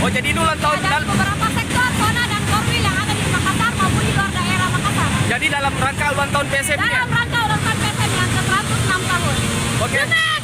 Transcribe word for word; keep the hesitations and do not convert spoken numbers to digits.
Oh, jadi ini ulang tahun. Ada dal- beberapa sektor, zona, dan korwil yang ada di Makassar maupun di luar daerah Makassar. Jadi dalam rangka ulang tahun P S M I, ya? Dalam rangka ulang tahun P S M I yang ke seratus enam tahun. Oke. Juta!